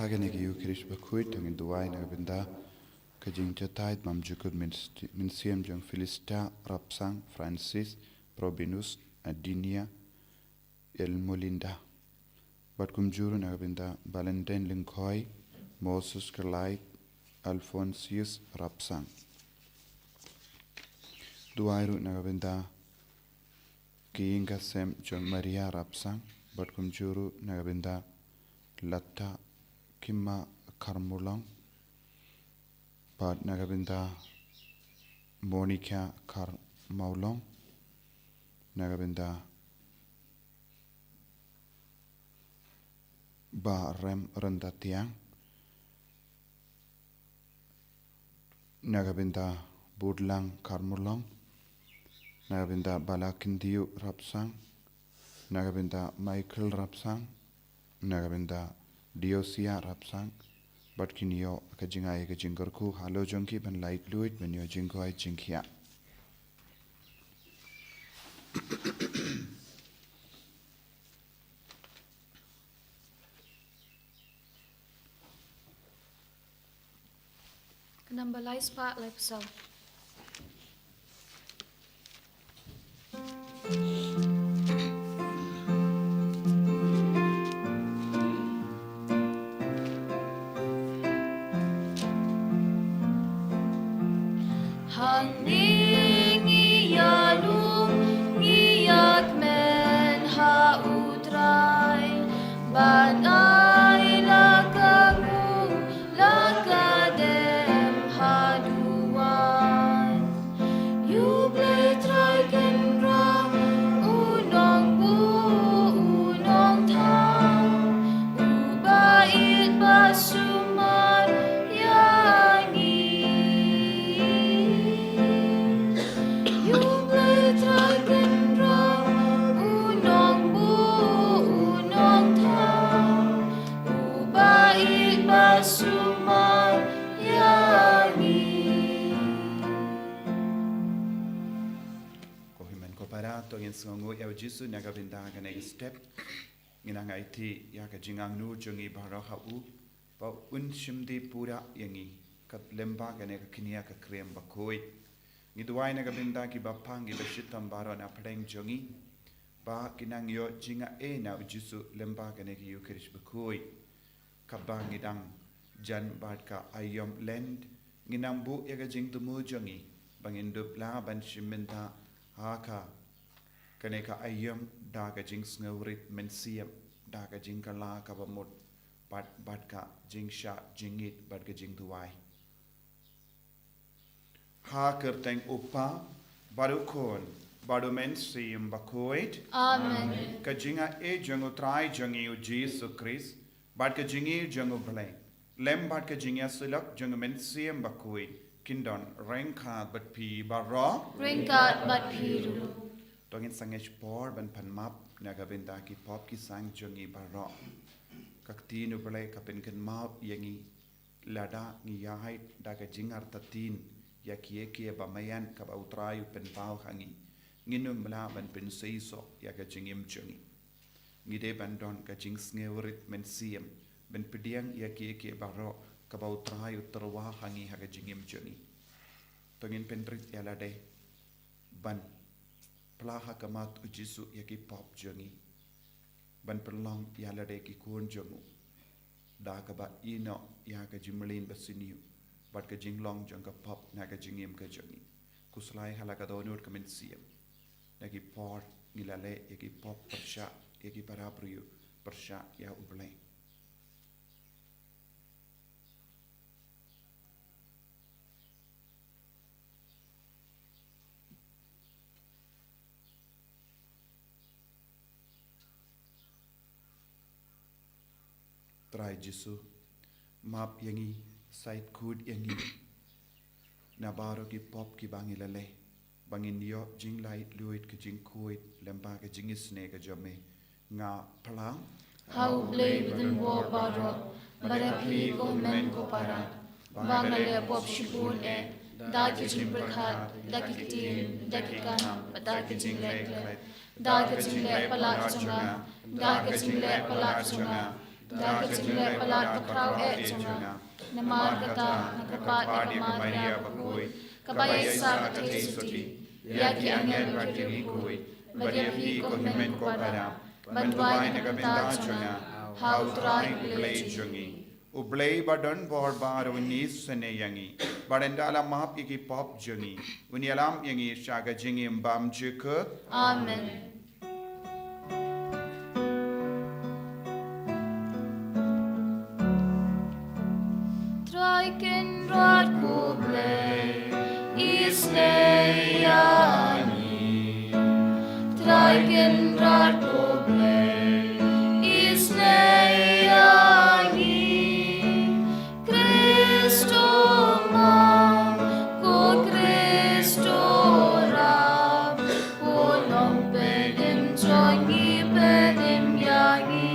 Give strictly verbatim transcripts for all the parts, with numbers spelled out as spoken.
Kane ka Eucharist bakhuid, to ngin duwai na ka bynta ka jingjatai bymjukut myns-, mynsiem jong Felista Rapsang, Francis, Probinus, Adinia, Elmolinda. Bad kumjuh ruh na ka bynta Valentine Lyngkhoi, Moses Kerlait, Alphonsius Rapsang. Duwai ruh na ka bynta ki ïing ki sem jong Maria Rapsang, bad kumjuh ruh na ka bynta Lata Kima Kharmulong, bad na ka bynta Monica Kharmulong, na ka bynta Bah Rem Rynda Tiang, na ka bynta Budlang Kharmulong, na ka bynta Bala Kyndiu Rapsang, na ka bynta Michael Rapsang, na ka bynta Diosia Rapsang, bad kin ïoh ka jingai ka jingkyrkhu halor jong ki ban laitluid ban ïoh jingkoit jingkhiah. Ka namba lai spah lai phew saw. Hangne ngi ïalum, ngi ïakmen ha U Trai, ban ai la ka ngu, la ka dem ha duwan. Ïa U Blei Trai Kynrad, U Nongbuh, U Nongthaw, Uba ïeit ba sumar ïa ngi. Ïa U Blei Trai Kynrad, U Nongbuh, U Nongthaw, Uba ïeit ba sumar ïa ngi. Ko hynmen ko para, to ngin sngewnguh ïa U Jisu na ka bynta kane ka step. Ngin nang aiti ïa ka jingangnud jong ngi baroh ha U, ba Un shim dih pura ïa ngi, kat lyngba kane ka kñia ka krem bakhuid. Ngi duwai na ka bynta ki bapang ki bashitom baroh na pdeng jong ngi, ba kin nang ïoh jingai na U Jisu lyngba kane ka Eucharist bakhuid. Kaba ngi dang jan bad ka aïom Lent, ngi nang buh ïa ka jingthmu jong ngi, ba ngin dup lah ban shim bynta ha ka, kane ka aïom, da ka jingsngewrit mynsiem, da ka jingkylla kaba mut, bad, bad ka jingshah jingit, bad ka jingduwai. Ha ka kyrteng U Kpa, bad U Khun, bad U Mynsiem Bakhuid. Amen. Ka jingai jong U Trai jong ngi U Jisu Khrist, bad ka jingïeit jong U Blei, lem bad ka jingïasyllok jong U Mynsiem Bakhuid, kin don ryngkat bad phi baroh. Ryngkat bad phi ruh. To ngin sangeh por ban pan map na ka bynta ki pop ki sang jong ngi baroh. Ka ktien U Blei ka pynkynmaw ïa ngi, lada ngi ïaid da ka jingartatien ïa kiei kiei ba maian kaba U Trai u pynpaw ha ngi, ngin ym lah ban pynseisoh ïa ka jingim jong ngi. Ngi dei ban don ka jingsngewrit mynsiem ban pdiang ïa kiei kiei baroh kaba U Trai u tyrwa ha ngi ha ka jingim jong ngi. To ngin pynrit ïa lade ban phla ha khmat U Jisu ïa ki pop jong ngi, ban pynlong ïa lade ki khun jong U, da kaba ïehnoh ïa ka jingmlien basniew bad ka jinglong jong ka pop na ka jingim ka jong ngi. Khuslai ha la ka dohnud ka mynsiem. Na ki por ngi la leh ïa ki pop pyrshah ïa ki para briew, pyrshah ïa U Blei. Trai Jisu, map ïa ngi, sait khuid ïa ngi na baroh ki pop kiba ngi la leh, ba ngin ïoh jinglaitluid ka jingkhuid lyngba ka jingisynei ka jong Me. Nga phla ha U Blei Badonbor baroh, bad ha phi ko hynmen ko para, ba nga leh pop shibun eh, da ka jingpyrkhat, da ki ktien, da ki kam, bad da ka jingleh klet, da ka jingleh palat jong nga, da ka jingleh palat jong nga, da ka jingleh palat bakhraw eh jong nga. Namar kata nga kyrpad ïa ka Maria bakhuid, kaba ïaisah ka theisotti, ïa ki angel bad ki riewkhuid, bad ïa phi ko hynmen ko para, ban duwai na ka bynta jong nga ha U Trai U Blei jong ngi. U Blei ba don bor baroh un isynei ïa ngi, bad un da la map ïa ki pop jong ngi, un ïalam ïa ngi sha ka jingim bymjukut. Amen. Trai Kynrad ko Blei, isynei ïa ngi. Trai Kynrad ko Blei, isynei ïa ngi. Khrist u Mama, ko Khrist u Ram, ko Nongpynim jong ngi, pynim ïa ngi.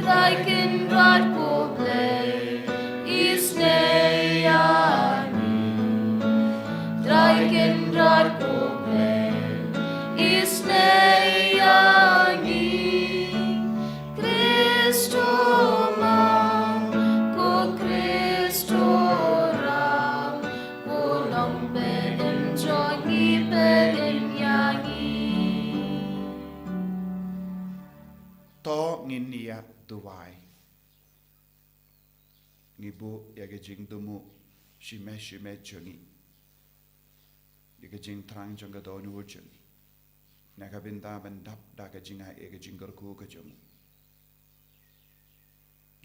Trai Kynrad ko Blei, isynei ïa ngi. Trai Kynrad ko Blei, isynei ïa ngi. Khrist u Mama, ko Khrist u Ram, ko Nongpynim jong ngi, pynim ïa ngi. To ngin ïa duwai. Ngi buh ïa ka jingthmu shimei shimei jong ngi, ïa ka jingthrang jong ka dohnud jong ngi, na ka bynta ban dap da ka jingai ïa ka jingkyrkhu ka jong u.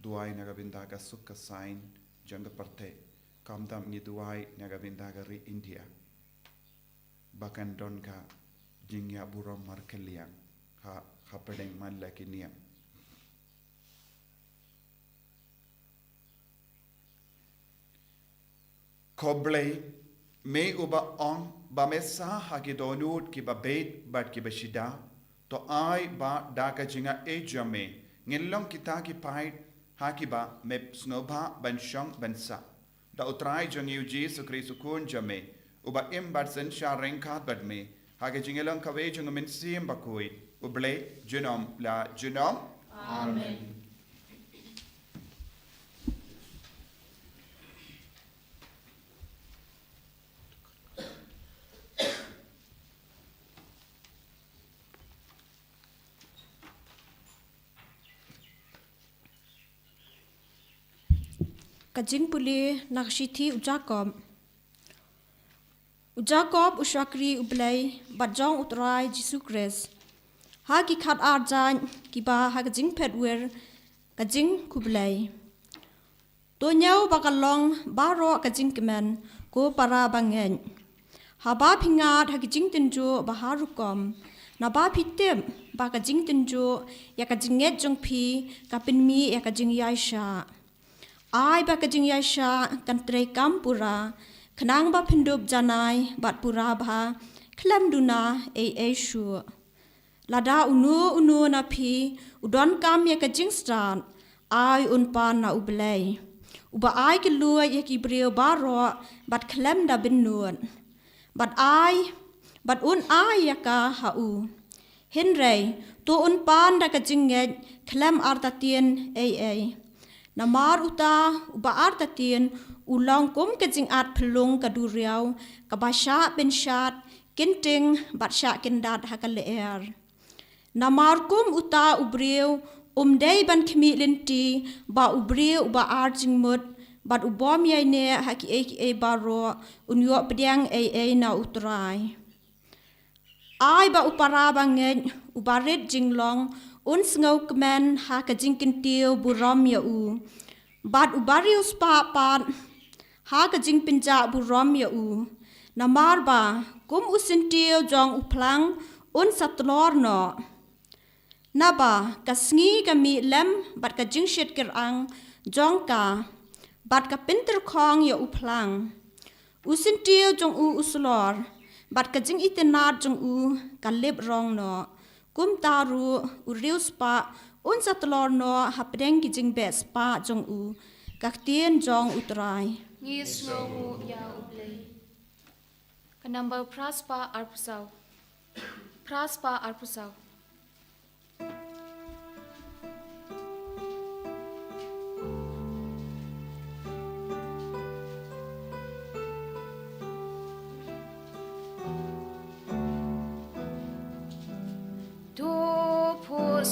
Duwai na ka bynta ka suk ka saiñ jong ka pyrthei, khamtam ngi duwai na ka bynta ka ri India, ba kan don ka jingïaburom markylliang ha, hapdeng man la ki niam. Ko Blei, me uba ong ba me sah ha ki dohnud kiba beit bad kiba shida, to ai ba da ka jingai jong me ngin long kita ki paid ha kiba me sngewbha ban shong ban sah. Da U Trai jong ngi U Jisu Khrist U Khun jong me, uba im bad synshar ryngkat bad me ha ka jingïalong kawei jong U Mynsiem Bakhuid, U Blei junom la junom. Amen. Ka jingpule na ka shithi U Jakob. U Jakob u shakri U Blei bad jong U Trai Jisu Khrist. Ha ki khatar jait kiba ha ka jingphet wir ka jingkhublei. To ñiew ba ka long baroh ka jingkmen, ko para bangeit. Haba phi ngat ha ki jingtynjuh ba har rukom, naba phi tip ba ka jingtynjuh ïa ka jingngeit jong phi ka pynmih ïa ka jingïaishah. Ai ba ka jingïaishah kan treikam pura, khnang ba phin dup janai bad pura bha, khlem duna ei ei shuh. Lada uno uno na phi u donkam ïa ka jingstad, ai un pan na U Blei, uba ai kylluid ïa ki briew baroh bad khlem da bynnud, bad ai, bad un ai ïa ka ha u. Hynrei to un pan da ka jingngeit, khlem artatien ei ei. Namar uta uba artatien u long kum ka jingat phyllung ka duriaw, kaba shah pynshad kynting bad shah kyndat ha ka lyer. Namar kum uta u briew um dei ban khmih lynti ba u briew uba ar jingmut bad u bym ïaineh ha kiei kiei baroh un ïoh pdiang ei ei na U Trai. Ai ba u para bangeit uba rit jinglong un sngewkmen ha ka jingkyntiew burom ïa u, bad uba riewspah pat ha ka jingpynjah burom ïa u. Namar ba kum u syntiew jong u phlang un sa tlor noh. Naba ka sngi ka mih lem bad ka jingshit kyrang jong ka, bad ka pyntyrkhong ïa u phlang. U syntiew jong u u slor, bad ka jingitynnad jong u ka lip rong noh. Kumta ruh u riewspah un sa tlor noh hapdeng ki jingbeh spah jong u. Ka ktien jong U Trai. Ngi sngewnguh ïa U Blei. Ka number phra spah arphew saw. Phra spah arphew saw.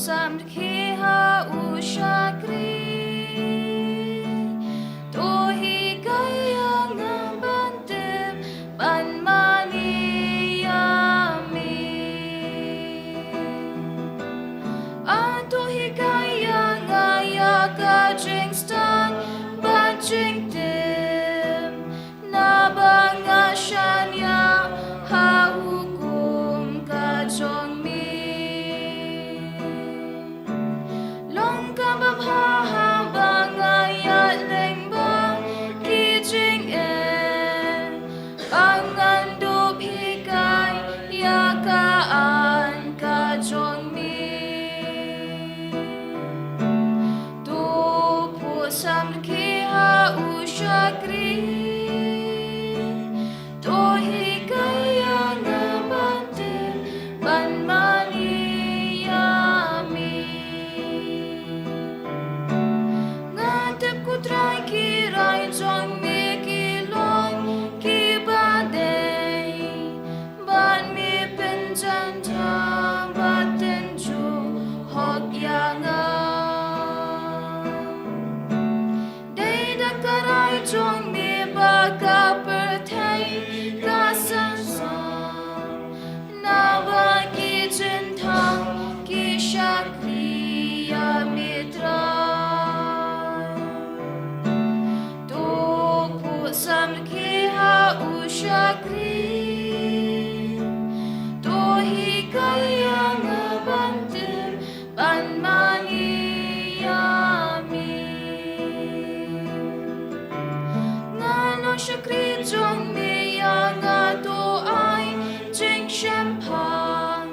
Samrkhie ha u shakri. To hikai ïa nga ban tip ban mane ïa me. Ah, to hikai ïa nga ïa ka jingstad bad jingtim. Naba nga shaniah ha hukum ka jong me. Long kaba bha haba nga ïaid lyngba ki jingeh, ba ngan dup hikai ïa ka aiñ ka jong me. To phuh samrkhie ha u shakri. To hikai ïa nga ban tip ban mane ïa me. Nga tip ko Trai ki rai jong me ki long kiba dei. Bad me pynjan jam bad tynjuh hok ïa nga. Dei da ka rai jong me ba ka pyrthei ka synshar. Naba ki jingthang ki shakri ïa me Trai. To phuh samrkhie ha u shakri. To hikai ïa nga ban tip ban mane ïa me. Nga long shakri jong me, ïa nga to ai jingshemphang.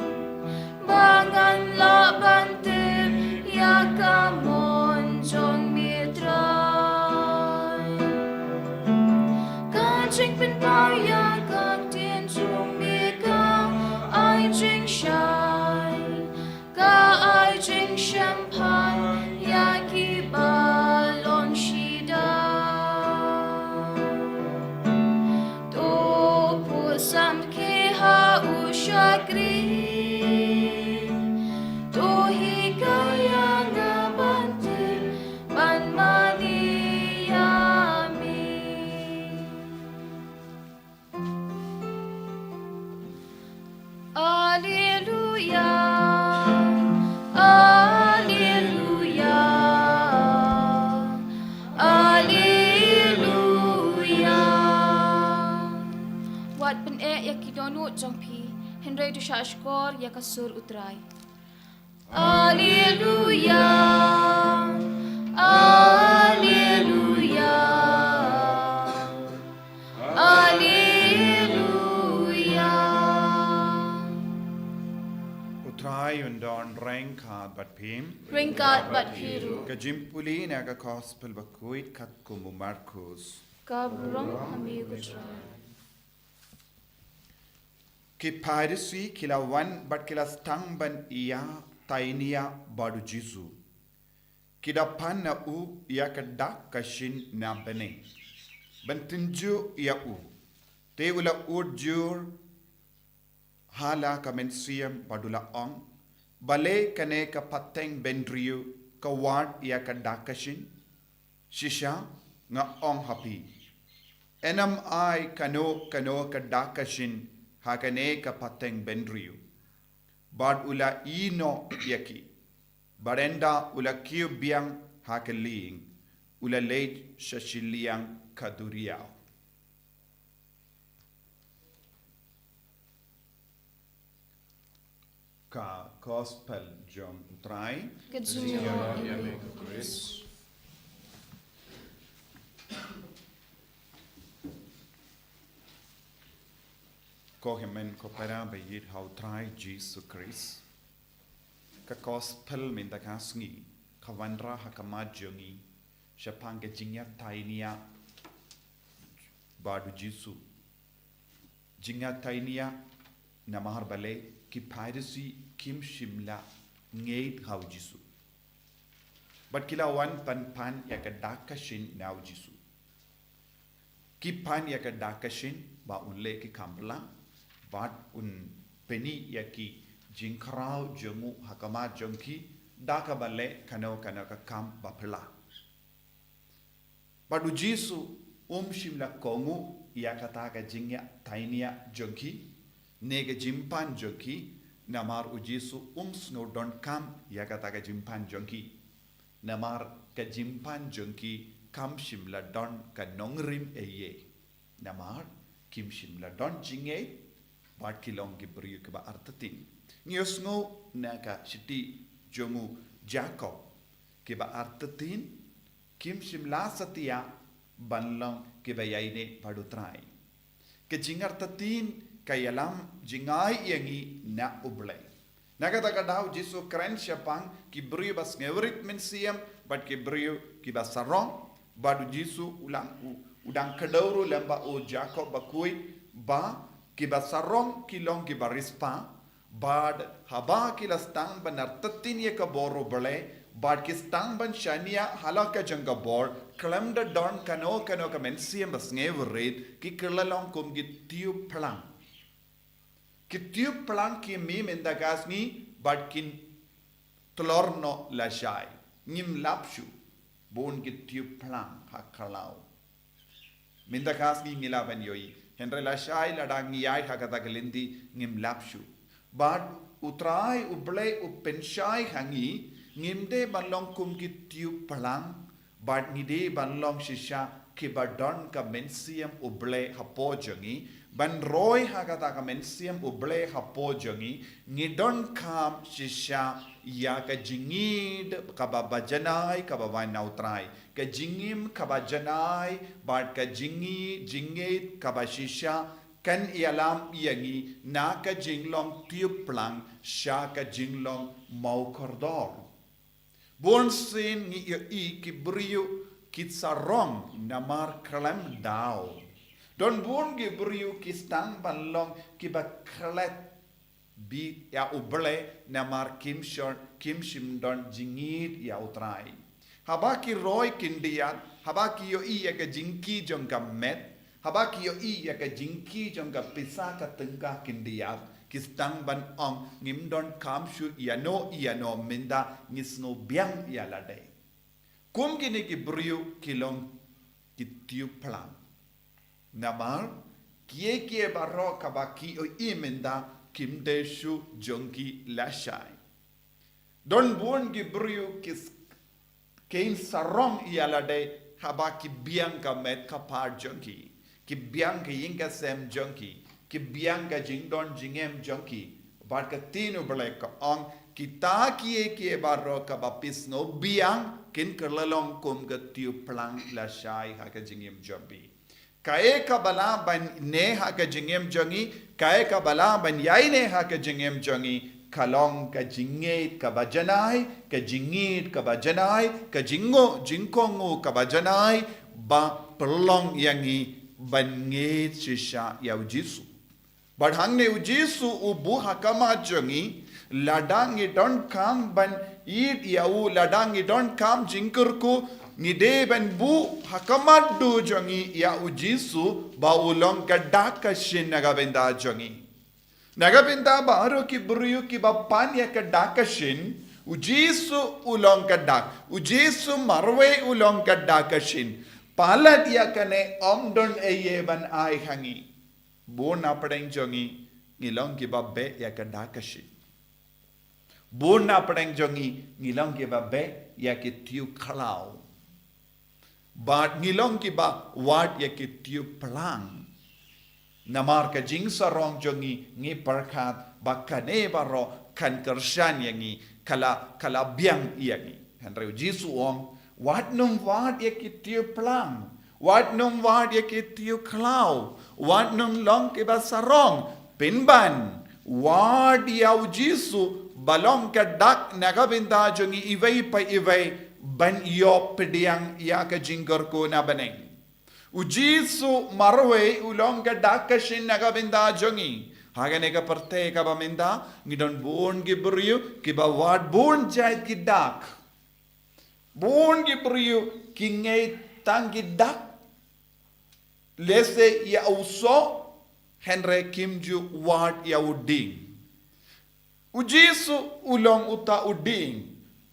Ba ngan lah ban tip ïa ka mon jong me Trai. Ka jingpynpaw ïa ka ktien jong me ka ai jingshai. Ka ai jingshemphang ïa kiba long shida. To phuh samrkhie ha u shakri. To hikai ïa nga ban tip ban mane ïa me. Alleluia, alleluia, alleluia. Wat pyneh ïa ki dohnud jong phi, hynrei to shahshkor ïa ka sur U Trai. Alleluia, alleluia, alleluia. U Trai un don ryngkat bad phi. Ryngkat bad phi ruh. Ka jingpule na ka Gospel bakhuid katkum u Markus. Ka burom ha me ko Trai. Ki Pharisi ki la wan bad ki la sdang ban ïa tainia bad U Jisu. Ki da pan na u ïa ka dak ka shin na bneng ban tynjuh ïa u. Te u la ud jur ha la ka mynsiem bad u la ong, balei kane ka pateng bynriew ka wad ïa ka dak ka shin? Shisha nga ong ha phi, ym ai kano kano ka dak ka shin ha kane ka pateng bynriew. Bad u la ïehnoh ïa ki. Bad ynda u la kiew biang ha ka lieng, u la leit sha shiliang ka duriaw. Ka Gospel jong U Trai. Ka jingïaroh ïa me ko Khrist. Ko hynmen ko para ba ïeit ha U Trai Jisu Khrist. Ka Gospel mynta ka sngi ka wanrah ha khmat jong ngi shaphang ka jingïatainia bad U Jisu. Jingïatainia namar balei ki Pharisi kim shym la ngeit ha U Jisu. Bad ki la wan ban pan ïa ka dak ka shin na U Jisu. Ki pan ïa ka dak ka shin ba un leh ki kam bha bad un pyni ïa ki jingkhraw jong u ha khmat jong ki da kaba leh kano kano ka kam baphylla. Bad u Jisu um shym la kohnguh ïa kata ka jingïa tainia jong ki ne ka jingpan jong ki, namar u Jisu um sngew donkam ïa kata ka jingpan jong ki. Namar ka jingpan jong ki kam shym la don ka nongrim ei ei. Namar kim shym la don jingngeit bad ki long ki briew kiba artatien. Ngi ïohsngew na ka shithi jong u Jakob, kiba artatien kim shym la satia ban long kiba ïaineh bad u Trai. Ka jingartatien ka ïalam jingai ïa ngi na u Blei. Na kata ka daw u Jisu kren shaphang ki briew ba sngewrit mynsiem bad ki briew kiba sarong, bad u Jisu u lang u, u dang kdew ruh lem bad u Jakob bakhuid ba kiba sarong ki long kiba riewspah, bad haba ki la sdang ban artatien ïa ka bor u Blei, bad ki sdang ban shaniah ha la ka jong ka bor, khlem da don kano kano ka mynsiem ba sngewrit, ki kylla long kum ki tiew phlang. Ki tiew phlang ki mih mynta ka sngi bad kin tlor noh lashai. Ngim lap shuh. Bun ki tiew phlang ha khlaw. Mynta ka sngi ngi lah ban ïohi. Hynrei lashai lada ngi ïaid ha kata ka lynti ngim lap shuh. Bad u Trai u Blei u pynshai ha ngi, ngim dei ban long kum ki tiew phlang, bad ngi dei ban long shisha kiba don ka mynsiem u Blei hapoh jong ngi, ban roi ha kata ka mynsiem u Blei hapoh jong ngi, ngi donkam shisha ïa ka jingïeid kaba bajanai kaba wan na u Trai, ka jingim kaba janai, bad ka jingïeid, jingïeid kaba shisha, kan ïalam ïa ngi na ka jinglong tiew phlang sha ka jinglong mawkordor. Bun sien ngi ïohi ki briew ki sarong namar khlem daw. Don bun ki briew ki sdang ban long kiba klet bit ïa u Blei namar kim shon, kim shym don jingïeid ïa u Trai. Haba ki roi khyndiat, haba ki ïohi ïa ka jingkhih jong ka met, haba ki ïohi ïa ka jingkhih jong ka pisa ka tyngka khyndiat, ki sdang ban ong ngim donkam shuh ïano ïano mynta ngi sngew biang ïa lade. Kum kine ki briew ki long ki tiew phlang. Namar kiei kiei baroh kaba ki ïohi mynta kim dei shuh jong ki lashai. Don bun ki briew ki s-, kin sarong ïa lade haba ki biang ka met ka phad jong ki, ki biang ka ïing ka sem jong ki, ki biang ka jingdon jingem jong ki. Bad ka ktien u Blei ka ong kita kiei kiei baroh kaba phi sngew biang kin kylla long kum ka tiew phlang lashai ha ka jingim jong phi. Kaei kaba lah ban neh ha ka jingim jong ngi, kaei kaba lah ban ïaineh ha ka jingim jong ngi, ka long ka jingïeid kaba janai, ka jingïeid kaba janai, ka jingnguh jingkohnguh kaba janai, ba pynlong ïa ngi ban ngeit shisha ïa u Jisu. Bad hangne u Jisu u buh ha khmat jong ngi, lada ngi donkam ban ïeid ïa u, lada ngi donkam jingkyrkhu, ngi dei ban buh ha khmat duh jong ngi ïa u Jisu, ba u long ka dak ka shin na ka bynta jong ngi. Na ka bynta baroh ki briew kiba pan ïa ka dak ka shin, u Jisu u long ka dak, u Jisu marwei u long ka dak ka shin. Palat ïa kane ym don ei ei ban ai ha ngi. Bun na pdeng jong ngi, ngi long kiba beh ïa ka dak ka shin. Bun na pdeng jong ngi, ngi long kiba beh ïa ki tiew khlaw. Bad ngi long kiba wad ïa ki tiew phlang. Namar ka jingsarong jong ngi, ngi pyrkhat ba kane baroh kan kyrshan ïa ngi, ka la, ka la biang ïa ngi. Hynrei u Jisu u ong, wat nym wad ïa ki tiew phlang, wat nym wad ïa ki tiew khlaw, wat nym long kiba sarong, pynban wad ïa u Jisu ba long ka dak na ka bynta jong ngi iwei pa iwei ban ïoh pdiang ïa ka jingkyrkhu na bneng. U Jisu marwei u long ka dak ka shin na ka bynta jong ngi. Ha kane ka pyrthei kaba mynta ngi don bun ki briew kiba wad bun jait ki dak. Bun ki briew ki ngeit tang ki dak. Lehse ïa u soh, hynrei kim ju wad ïa u dieng. U Jisu u long uta u dieng.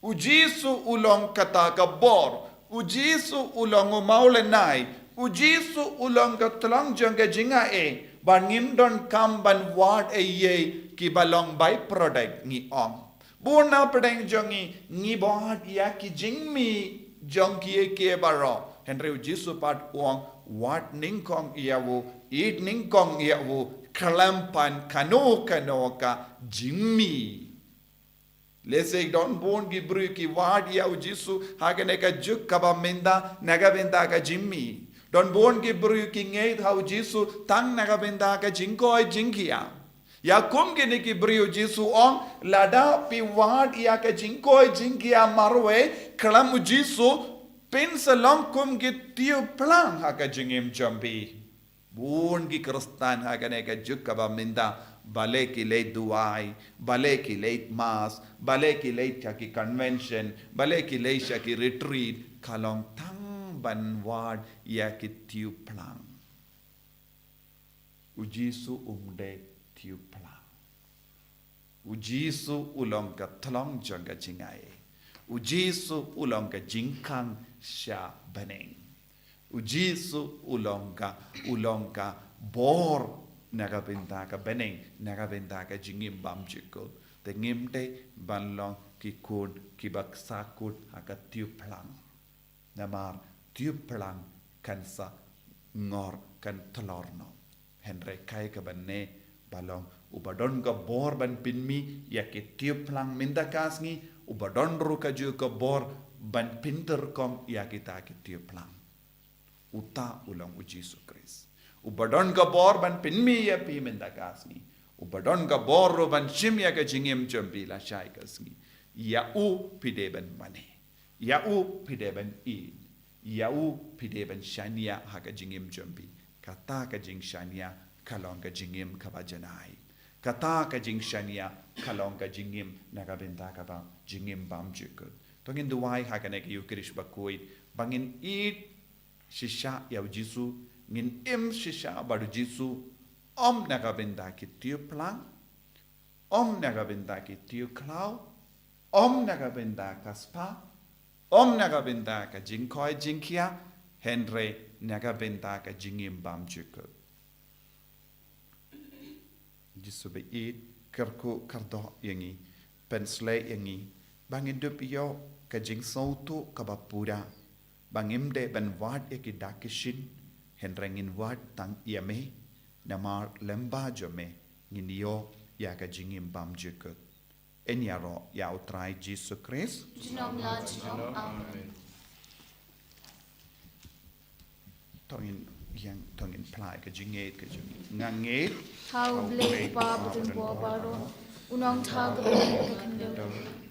U Jisu u long kata ka bor. U Jisu u long u mawlynnai. U Jisu u long ka tlong jong ka jingai. Ba ngim donkam ban wad ei ei kiba long byproduct ngi ong. Bun na pdeng jong ngi ngi wad ïa ki jingmih jong kiei kiei baroh. Hynrei u Jisu pat u ong wad nyngkong ïa u, ïeit nyngkong ïa u, khlem pan kano kano ka jingmih. Lehse don bun ki briew ki wad ïa u Jisu ha kane ka juk kaba mynta na ka bynta ka jingmih. Don bun ki briew ki ngeit ha u Jisu tang na ka bynta ka jingkoit jingkhiah. Ïa kum kine ki briew u Jisu u ong lada phi wad ïa ka jingkoit jingkhiah marwei khlem u Jisu phin sa long kum ki tieuplang ha ka jingim jong phi. Bun ki Khristan ha kane ka juk kaba mynta, balei ki leit duwai, balei ki leit mass, balei ki leit sha ki convention, balei ki leit sha ki retreat, ka long tang ban wad ïa ki tieuplang. U Jisu um dei tieuplang. U Jisu u long ka tlong jong ka jingai. U Jisu u long ka jingkhang sha bneng. U Jisu u long ka, u long ka bor na ka bynta ka bneng, na ka bynta ka jingim bymjukut. Te ngim dei ban long ki khun kiba sahkut ha ka tieuplang. Namar tieuplang kan sa ngor kan tlor noh. Hynrei kaei kaba ne ba long uba don ka bor ban pynmih ïa ki tieuplang mynta ka sngi, uba don ruh kajuh ka bor ban pynter kong ïa kita ki tieuplang. Uta u long u Jisu Khrist. Uba don ka bor ban pynmih ïa phi mynta ka sngi. Uba don ka bor ruh ban shim ïa ka jingim jong phi lashai ka sngi. Ïa u phi dei ban mane. Ïa u phi dei ban ïeit. Ïa u phi dei ban shaniah ha ka jingim jong phi. Kata ka jingshaniah ka long ka jingim kaba janai. Kata ka jingshaniah ka long ka jingim na ka bynta kaba jingim bymjukut. To ngin duwai ha kane ka Eucharist bakhuid ba ngin ïeit shisha ïa u Jisu, ngin im shisha bad u Jisu, ym na ka bynta ki tieuplang, ym na ka bynta ki tieukhlaw, ym na ka bynta ka spah, ym na ka bynta ka jingkoit jingkhiah, hynrei na ka bynta ka jingim bymjukut. Jisu ba ïeit, kyrkhu kyrdoh ïa ngi, pynshlei ïa ngi ba ngin dup ïoh ka jingsngewthuh kaba pura, ba ngim dei ban wad ïa ki dak ki shin, hynrei ngin wad tang ïa me, namar lyngba jong me ngin ïoh ïa ka jingim bymjukut. Yn ïaroh ïa u Trai Jisu Khrist. Junom la junom. Amen. To ngin ïeng, to ngin phla ïa ka jingngeit ka jong ngi. Nga ngeit ha U Blei Kpa badonbor baroh, U Nongthaw kaba ïeit ka khyndew,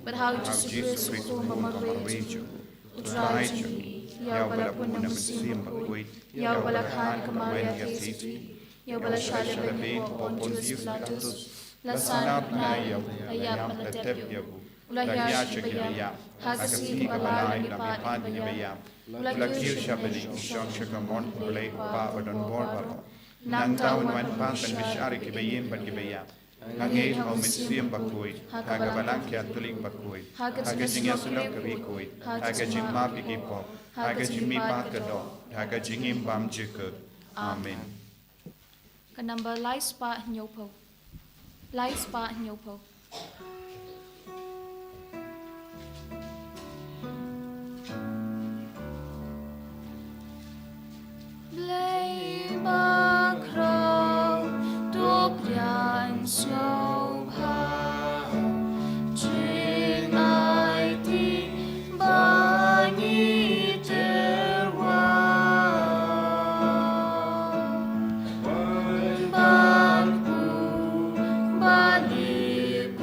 bad ha U Jisu Khrist u khun ba marwei jong U Trai jong ngi, ïa uba la pun na U Mynsiem Bakhuid, ïa uba la kha na ka Maria Theisotti, ïa uba la shah lehbeiñ hapoh Pontius Pilatus, la sah na bnai, la ïap bad la tep ïa u, u la hiar sha ki baïap, ha ka sngi kaba lai u la mihpat na ki baïap, u la kiew sha bneng, u shong sha ka mon U Blei Kpa badonbor baroh. Nangta un wan pat ban bishar ïa ki baïing bad ki baïap. Nga ngeit ha U Mynsiem Bakhuid, ha ka Balang Katholik bakhuid, ha ka jingïasuk ka bakhuid, ha ka jingmap ïa ki pop, ha ka jingmihpat ka doh, ha ka jingim bymjukut. Amen. Ka number lai spah hynñiewphew. Lai spah hynñiewphew. Blei bakhraw, to pdiang sngewbha, jingaiti ba ngi tyrwa. Wan bad u ba ngi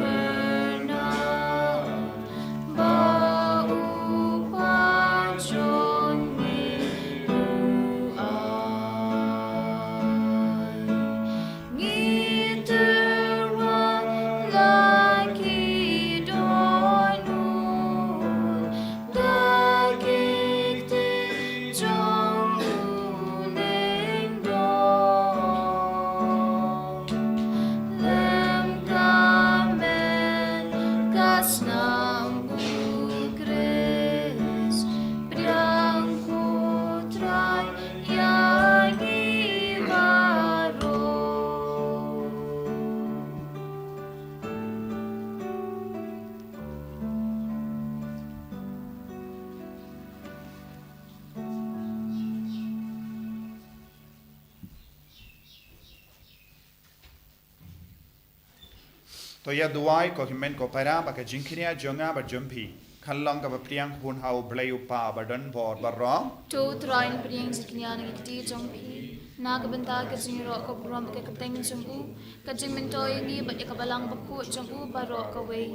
To ïa duwai ko hynmen ko para ba ka jingkñia jong nga bad jong phi kan long kaba pdiang hun ha U Blei U Kpa ba don bor baroh. To U Trai un pdiang jingkñia na ki kti jong phi na ka bynta ka jingïaroh ka burom ka kyrteng jong u, ka jingmyntoi ïa ngi bad ïa ka Balang Bakhuid jong u baroh kawei.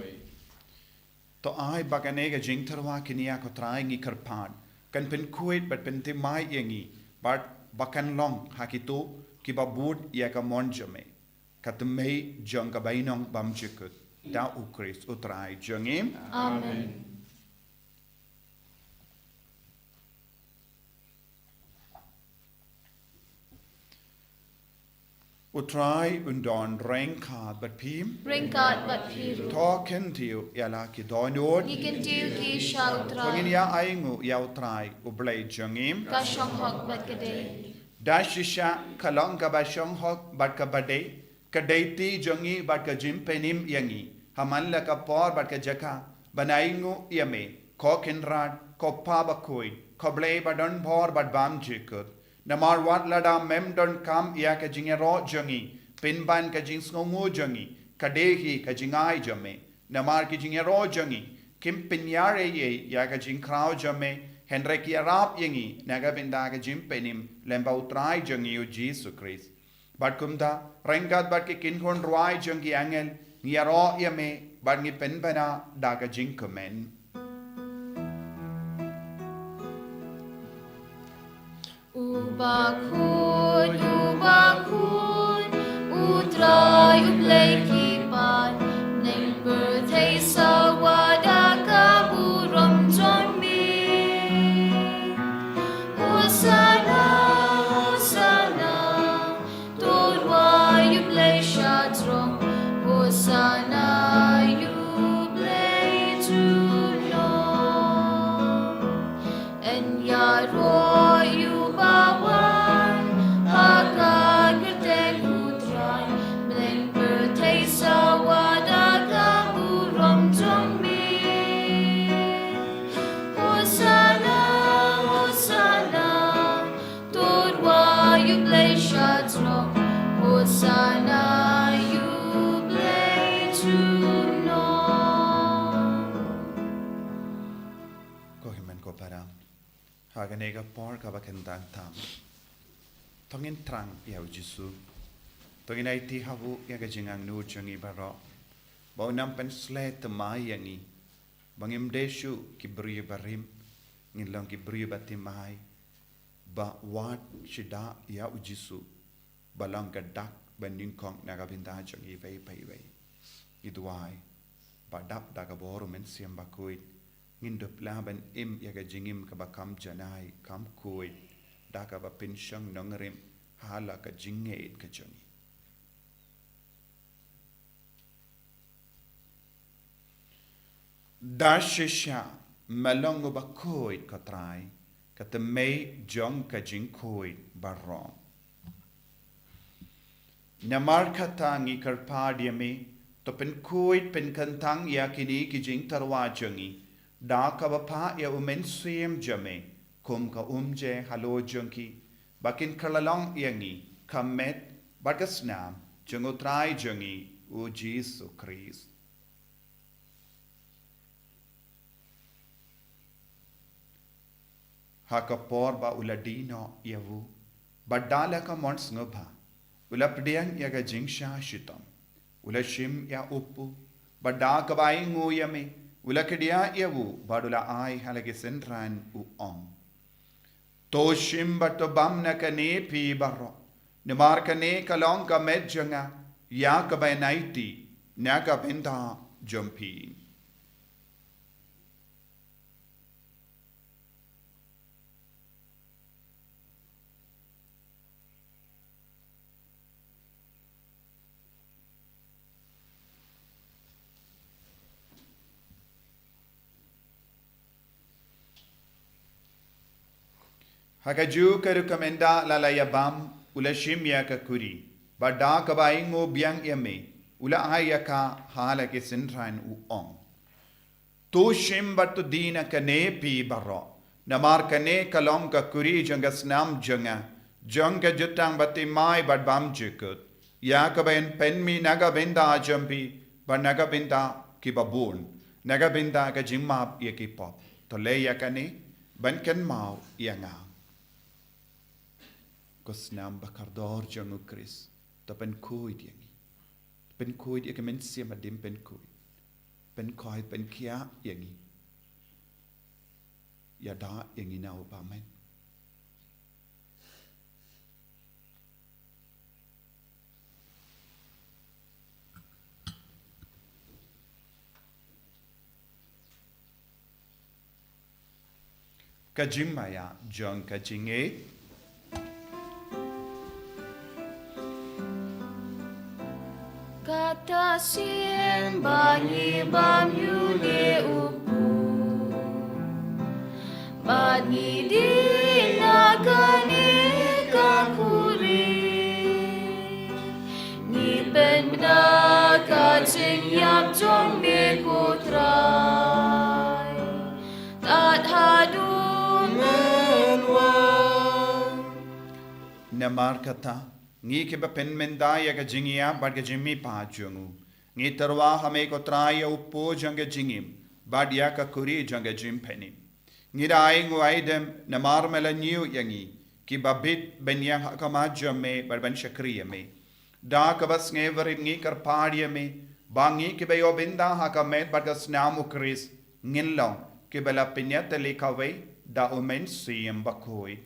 To ai ba kane ka jingtyrwa kñia ko Trai ngi kyrpad kan pynkhuid bad pynthymmai ïa ngi bad ba kan long ha kito kiba bud ïa ka mon jong me. Ka tymmen jong ka bainong bymjukut da U Khrist U Trai jong ngi. Amen. U Trai un don ryngkat bad phi. Ryngkat bad phi ruh. To kyntiew ïa la ki dohnud. Ngi kyntiew ki sha U Trai. To ngin ïa ainguh ïa U Trai U Blei jong ngi. Ka shong hok bad ka dei. Da shisha ka long kaba shong hok bad kaba dei, ka dei ti jong ngi bad ka jingpynim ïa ngi ha man la ka por bad ka jaka ban ainguh ïa me, ko Kynrad, ko Kpa Bakhuid, ko Blei ba don bor bad bymjukut. Namar wat lada mem donkam ïa ka jingïaroh jong ngi pynban ka jingsngewnguh jong ngi, ka dei hi ka jingai jong me. Namar ki jingïaroh jong ngi kim pynïar ei ei ïa ka jingkhraw jong me, hynrei ki ïarap ïa ngi na ka bynta ka jingpynim lyngba U Trai jong ngi U Jisu Khrist. Bad kumta, ryngkat bad ki kynhun rwai jong ki angel, ngi ïaroh ïa me bad ngi pynbna da ka jingkmen. U Bakhuid, U Bakhuid, U Trai U Blei ki paid, bneng pyrthei sawa da ka burom jong me. Hosana, Hosana, to rwai U Blei sha jrong. Hosana ïa U Blei junom. Yn ïaroh ïa uba wan ha ka kyrteng U Trai, bneng pyrthei sawa da ka burom jong me. Hosana, Hosana, to rwai ïa U Blei sha jrong. Hosana ïa U Blei junom. Ko hynmen ko para, ha kane ka por kaba kyntang tam, to ngin thrang ïa U Jisu. To ngin aiti ha u ïa ka jingangnud jong ngi baroh, ba un nang pynshlei thymmai ïa ngi, ba ngim dei shuh ki briew barim, ngin long ki briew bathymmai, ba wad shida ïa U Jisu, ba long ka dak banyngkong na ka bynta jong iwei pa iwei. Ngi duwai ba dap da ka bor U Mynsiem Bakhuid, ngin dup lah ban im ïa ka jingim kaba kham janai kham khuid, da kaba pynshong nongrim ha la ka jingngeit ka jong ngi. Da shisha me long uba khuid ko Trai, ka tymmen jong ka jingkhuid baroh. Namar kata ngi kyrpad ïa me, to pynkhuid pynkyntang ïa kine ki jingtyrwa jong ngi, da kaba phah ïa U Mynsiem jong me kum ka umje halor jong ki, ba kin kyllalyngkot ïa ngi ka met bad ka snam jong U Trai jong ngi U Jisu Khrist. Ha ka por ba u la die noh ïa u, bad da la ka mon sngewbha u la pdiang ïa ka jingshah shitom, u la shim ïa u paw, bad da kaba ainguh ïa me u la kdiah ïa u bad u la ai ha la ki synran, u ong: To shim bad to bam na kane phi baroh, namar kane ka long ka met jong nga, ïa kaba yn aiti na ka bynta jong phi. Ha kajuh ka rukom ynda la la ïa bam, u la shim ïa ka kuri, bad da kaba ainguh biang ïa me, u la ai ïa ka ha la ki synran, u ong: To shim bad to die na kane phi baroh, namar kane ka long ka kuri jong ka snam jong nga, jong ka jutang bathymmai bad bymjukut, ïa kaba yn pynmih na ka bynta jong phi Bad na ka bynta kiba bun, na ka bynta ka jingmap ïa ki pop, to leh ïa kane ban kynmaw ïa nga. Ko snam ba kordor jong U Khrist, to pynkhuid ïa ngi. Pynkhuid ïa ka mynsiem haduh pynkhuid. Pynkhuid, pynkhiah ïa ngi. Ïada ïa ngi na u bymman. Ka jingmaïa jong ka jingïeit. Kata sien ba ngi bam ïa u Kpu, bad ngi dih na kane ka khuri, ngi pynbna ka jingïap jong me ko Trai, tad haduh men wan. Namar kata, ngi kiba pynmynta ïa ka jingïap bad ka jingmihpat jong u, ngi tyrwa ha me ko Trai ïa u kpu jong ka jingim, bad ïa ka khuri jong ka jingpynim. Ngi da ai nguaidem namar me la ñiew ïa ngi, kiba bit ban ïeng ha khmat jong me bad ban shakri ïa me. Da kaba sngewbha ngi kyrpad ïa me, ba ngi kiba ïoh bynta ha ka met bad ka snam U Khrist, ngin long kiba la pynïatylli kawei da U Mynsiem Bakhuid.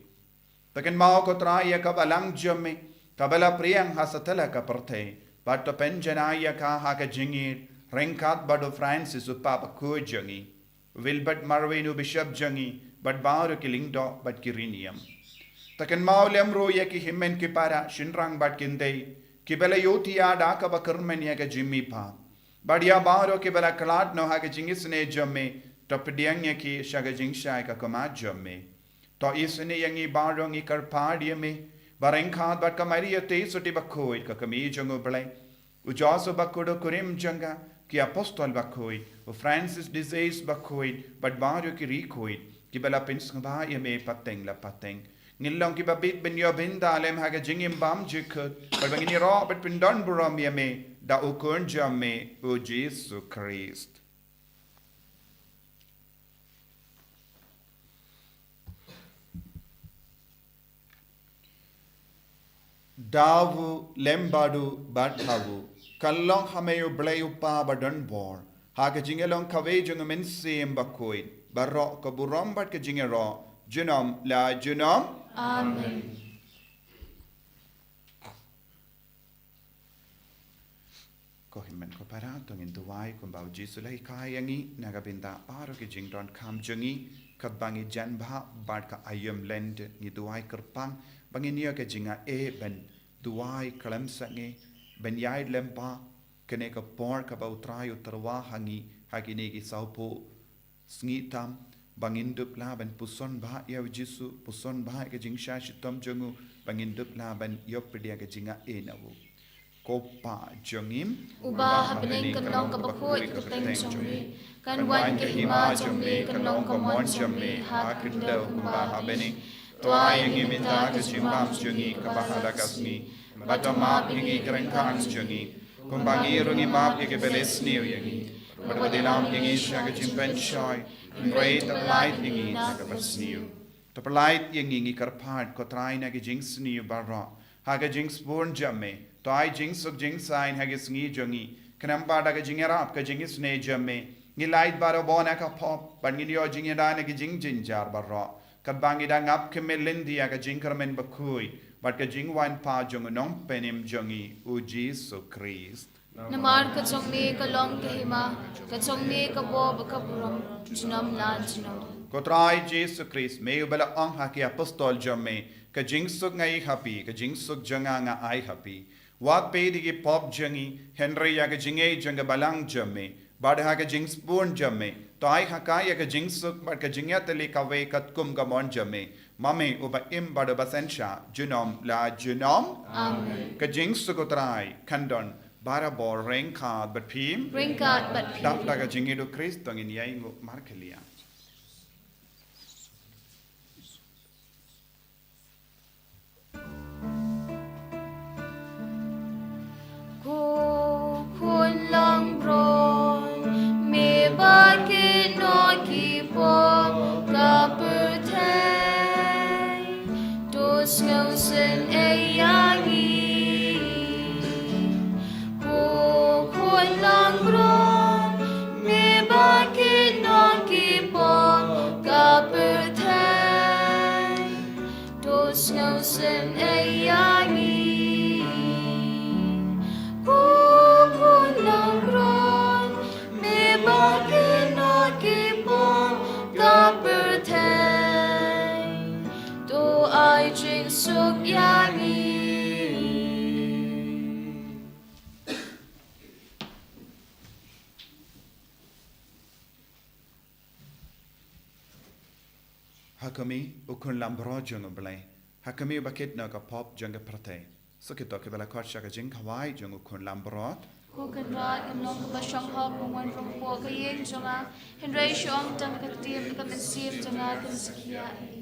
To kynmaw ko Trai ïa ka balang jong me, kaba la pdiang ha satlak ka pyrthei, bad to pynjanai ïa ka ha ka jingïeit, ryngkat bad u Francis u Papa bakhuid jong ngi, u Wilbert Marwin u Bishop jong ngi, bad baroh ki lyngdoh bad ki riewniam. To kynmaw lem ruh ïa ki hynmen ki para, shynrang bad kynthei, kiba la ïohthiah da kaba kyrmen ïa ka jingmihpat, bad ïa baroh kiba la khlad noh ha ka jingisynei jong me, to pdiang ïa ki sha ka jingshai ka khmat jong me. To isynei ïa ngi baroh, ngi kyrpad ïa me, ba ryngkat bad ka Maria Theisotti bakhuid, ka kmie jong U Blei, u Joseph bakhuid u kurim jong ka, ki apostol bakhuid, u Francis de Sales bakhuid, bad baroh ki riewkhuid kiba la pynsngewbha ïa me pateng la pateng, ngin long kiba bit ban ïoh bynta lem ha ka jingim bymjukut, bad ba ngin ïaroh bad pyndonburom ïa me da u Khun jong me, u Jisu Khrist. Da u lem bad u bad ha u, kan long ha me U Blei U Kpa badonbor, ha ka jingïalong kawei jong U Mynsiem Bakhuid, baroh ka burom bad ka jingïaroh, junom la junom. Amen. Ko hynmen ko para, to ngin duwai kumba u Jisu u la hikai ïa ngi, na ka bynta baroh ki jingdonkam jong ngi, katba ngi jan bha bad ka aïom Lent, ngi duwai kyrpang ba ngin ïoh ka jingaiei ban duwai khlem sangeh, ban ïaid lem bad kane ka por kaba u Trai u tyrwa ha ngi ha kine ki sawphew sngi tam, ba ngin dup lah ban puson bha ïa u Jisu, puson bha ïa ka jingshah shitom jong u, ba ngin dup lah ban ïoh pdiang ka jingaiei na u. Ko Pa jong ngi uba ha bneng, kan long kaba khuid ka kyrteng jong me, kan wan ka hima jong me, kan long ka mon jong me ha ka khyndew kumba ha bneng. To ai ïa ngi mynta ka jingbam jong ngi kaba ha la ka sngi, bad to map ïa ngi ki ryngkang jong ngi, kumba ngi ruh ngi map ïa kiba leh sniew ïa ngi. Bad wat ïalam ïa ngi sha ka jingpynshoi, hynrei to pyllait ïa ngi na kaba sniew. To pyllait ïa ngi, ngi kyrpad ko Trai, na ki jingsniew baroh, ha ka jingsbun jong me. To ai jingsuk jingsaiñ ha ki sngi jong ngi, khnang ba da ka jingïarap ka jingisynei jong me, ngin lait baroh bun na ka pop, bad ngin ïoh jingïada na ki jingjynjar baroh, katba ngi dang ap khmih lynti ïa ka jingkyrmen bakhuid bad ka jingwan pat jong u Nongpynim jong ngi, u Jisu Khrist. Namar ka jong me ka long ka hima, ka jong me ka bor bad ka burom, junom la junom. Ko Trai Jisu Khrist, me uba la ong ha ki apostol jong me, ka jingsuk nga ai ha phi, ka jingsuk jong nga nga ai ha phi. Wat peit ïa ki pop jong ngi, hynrei ïa ka jingïeit jong ka balang jong me, bad ha ka jingsbun jong me, to ai ha ka ïa ka jingsuk bad ka jingïatylli kawei katkum ka mon jong me, ma me uba im bad uba synshar, junom la junom. Amen. Ka jingsuk u Trai kan don barabor ryngkat bad phi. Ryngkat bad phi. Dap da ka jingïeit u Khrist to ngin ïainguh markhlieh. Ko Khun langbrot Sngewsynei ïa ngi, ko khun langbrot, me ba kit noh ki pop ka pyrthei. To sngewsynei ïa ngi, ko khun langbrot, me ba kit noh ki pop ka pyrthei. To ai jingsuk ïa ngi. Ha ka mih u khun langbrot jong U Blei, ha ka mih ba kit noh ka pop jong ka pyrthei. Sa kito kiba la khot sha ka jingkhawai jong u khun langbrot. Ko Kynrad, ngam long kaba shong hok ban wan rung hapoh ka ïing jong nga, hynrei shu ong tang ka ktien, ka mynsiem jong nga kan sa khih ïa ngi.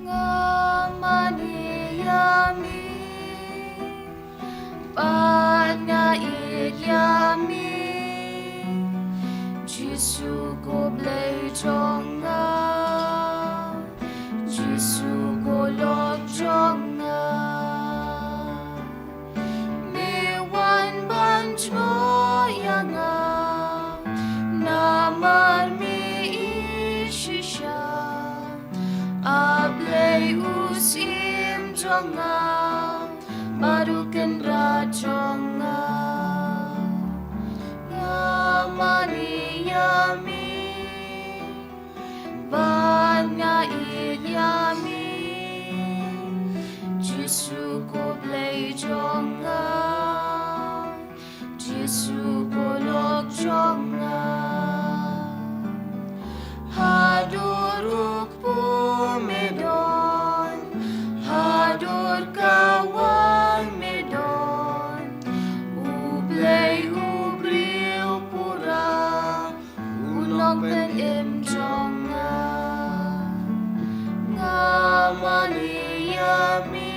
Nga mane ïa me, bad nga ïeit ïa me, Jisu ko Blei jong nga, Jisu ko lok jong nga. Me wan ban jngoh ïa nga, namar me ïeit shisha. A Blei u Syiem jong nga, bad u Kynrad jong nga. Nga mane ïa me, bad nga ïeit ïa me, Jisu ko Blei jong nga, Jisu ko lok jong nga. Haduh ruh kpu me don, haduh ka wan me don, U Blei u briew pura, u Nongpynim jong nga. Nga mane ïa me,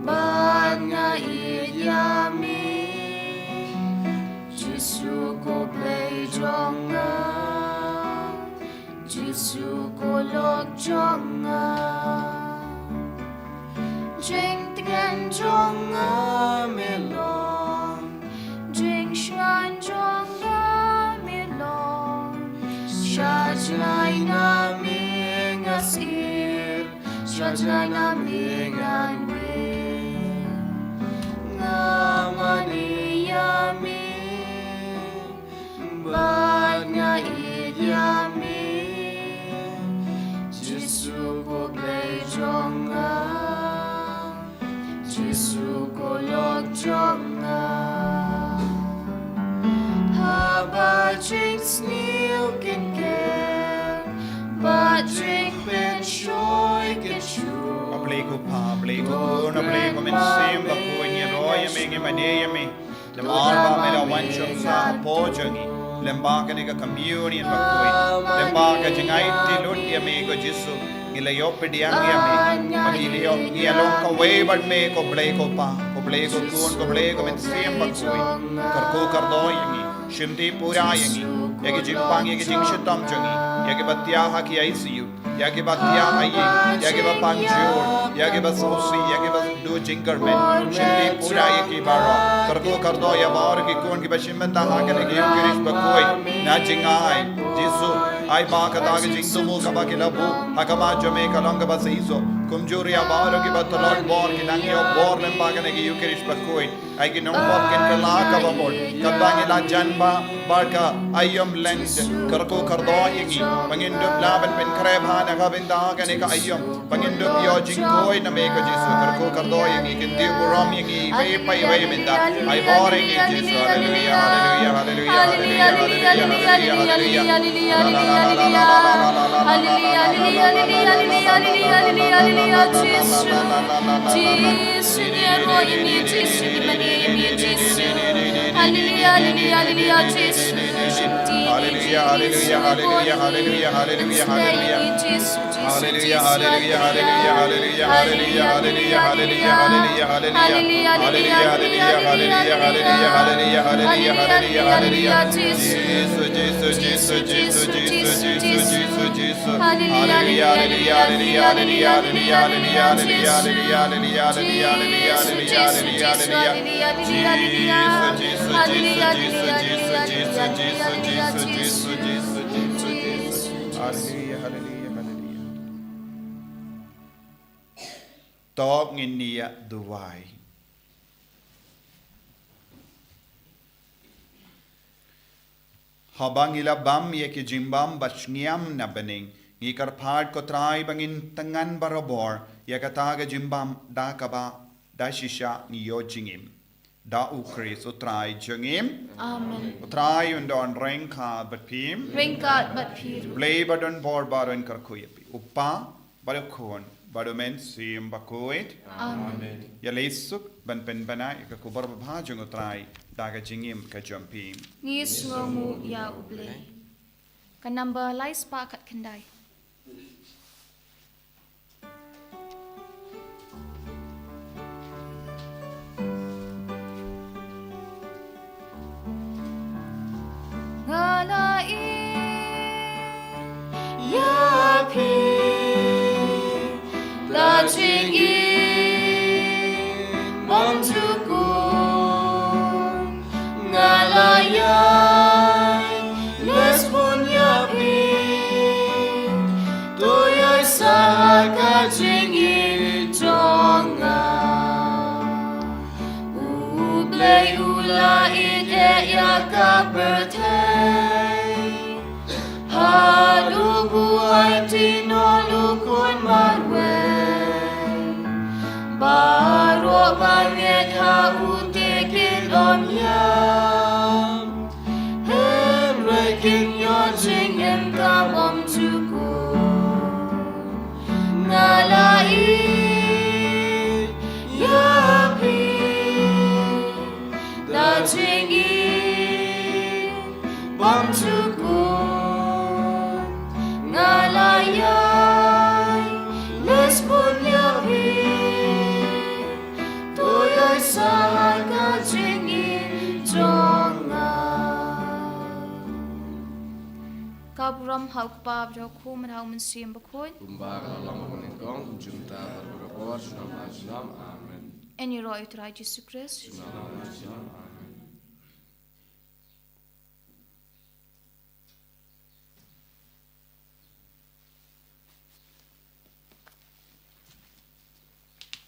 bad nga ïeit ïa me, Jisu ko Blei jong nga, Jisu ko lok jong nga. Jingtngen jong nga me long, jingsngewsih jong nga me long. Sha jngai na me nga sir, sha jngai na me ngan weng. Nga mane ïa me, bad nga ïeit ïa me, Jisu ko Blei jong nga. Jisu ko lok jong nga. Haba jingsniew kin ker bad jingpynshoi kin shu. A Blei ko Pa, a Blei ko Khun, a Blei ko Mynsiem Bakhuid, ngi ïaroh ïa me, ngi mane ïa me. Namar ba me la wan shongshit hapoh jong ngi lyngba kane ka communion bakhuid, lyngba ka jingai lut ïa me ko Jisu. Ngi la ïoh pdiang ïa me, ba ngi la ïoh, ngi ïa long kawei bad me ko Blei ko Pa, ko Blei ko Khun, ko Blei ko Mynsiem Bakhuid. Kyrkhu kyrdoh ïa ngi, shimti pura ïa ngi, ïa ki jingpang, ïa ki jingshitom jong ngi, ïa kiba thiah ha ki I C U, ïa kiba thiah ha ïing, ïa kiba pang jur, ïa kiba sngewsih, ïa kiba duh jingkyrmen, shimti pura ïa ki baroh. Kyrkhu kyrdoh ïa baroh ki khun kiba shim bynta ha kane ka Eucharist bakhuid na jingai. Jisu, ai ba kata ka jingthmu kaba ki la buh ha khmat jong me ka long kaba shisha. Kumjuh ruh ïa baroh kiba tlot bor, ki nang ïoh bor lyngba kane ka Eucharist bakhuid. Ai ki nongpop kin kylla kaba mut katba ngi la jan bad ka aïom Lent. Kyrkhu kyrdoh ïa ngi ba ngin dup lah ban pynkhreh bha na ka bynta kane ka aïom, ba ngin dup ïoh jingkhuid na me ko Jisu. Kyrkhu kyrdoh ïa ngi, kyntiew burom ïa ngi iwei pa iwei mynta. Ai bor ïa ngi Jisu. Haleluya, haleluya, haleluya, haleluya, haleluya, haleluya, haleluya. Haleluya, haleluya, haleluya, haleluya, haleluya, haleluya, haleluya, haleluya. Haleluya, haleluya, haleluya, haleluya, haleluya, haleluya, haleluya, haleluya, haleluya, haleluya, haleluya, haleluya, haleluya, haleluya, haleluya, haleluya, haleluya, haleluya. Jisu, Jisu, Jisu, Jisu, Jisu, Jisu, Jisu, Jisu. Haleluya, haleluya, haleluya, haleluya, haleluya, haleluya, haleluya, haleluya, haleluya, haleluya, haleluya, haleluya. Jisu, Jisu, Jisu, Jisu, Jisu, Jisu, Jisu, Jisu, Jisu, Jisu, Jisu. Haleluya, haleluya, haleluya. To ngin ïa duwai. Haba ngi la bam ïa ki jingbam ba shngiam na bneng, ngi kyrpad ko Trai ba ngin tyngan barabor ïa kata ka jingbam da kaba da shisha ngi ïoh jingim. Da U Khrist U Trai jong ngi. Amen. U Trai un don ryngkat bad phi. Ryngkat bad phi ruh. Blei ba don bor ba don kyrkhu ïa phi. U Kpa bad U Khun bad U Mynsiem Bakhuid. Amen. Ïaleh suk ban pynbna ïa ka khubor babha jong U Trai da ka jingim ka jong phi. Ngi sngewnguh ïa U Blei. Ka number lai spah khatkhyndai. Nga la ïeit ïa phi da jingim bymjukut. Nga la ïai leh bun ïa phi, to ïai sah ha ka jingim jong nga. U Blei u la ïeit ïa ka pyrthei haduh ba u ai Trai U Khun marwei. Baroh ba ngeit ha u te kin ym ïap, hynrei kin ïoh jingim ka bymjukut. Nga la ïeit ïa phi da jingim bymjukut. Nga la ïai leh bun ïa phi, to ïai sah ha ka jingim jong nga. Ka burom ha U Kpa bad ha U Khun bad ha U Mynsiem Bakhuid. Kumba ka la long ha kaba nyngkong, kumjuh mynta bad barabor, junom la junom. Amen. Yn ïaroh ïa U Trai Jisu Khrist. Junom la junom. Amen.